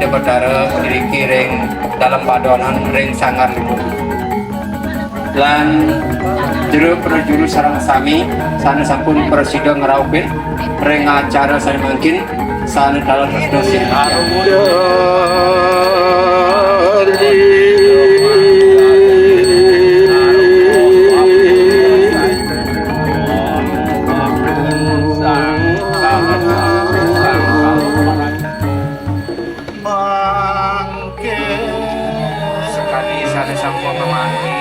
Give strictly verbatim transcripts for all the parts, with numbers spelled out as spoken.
Betara ngriki ring Dalem Padoanan ring Sanggar Limbu. Lan jero prajuru sareng sami sane sampun prasida ngrauhin ring acara sane mangkin sane taler tresna sinah. Mangke. Sakadi sane sampun mati,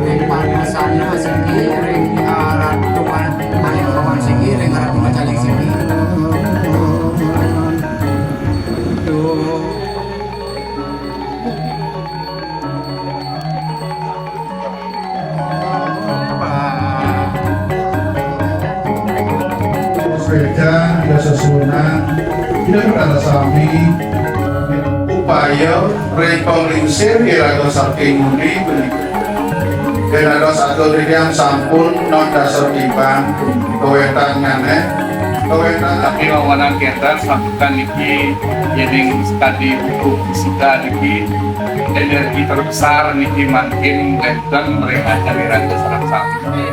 ring panasana siki, ring arat tuan, ayo kawan siki, ring arat tuan caling siki. Sepeda, ya sesuunan, ya kepada sami, upaya ring panglingsir iraga saking ngendi punika. Yen dados atur titiang sampun non dasar tiban, kawetan nyaneh, kawetan. Tapi wawanan kenten sambutan niki, yening sekadi buku fisika niki, energi terbesar niki mangkin wenten ring acara iraga sareng sami.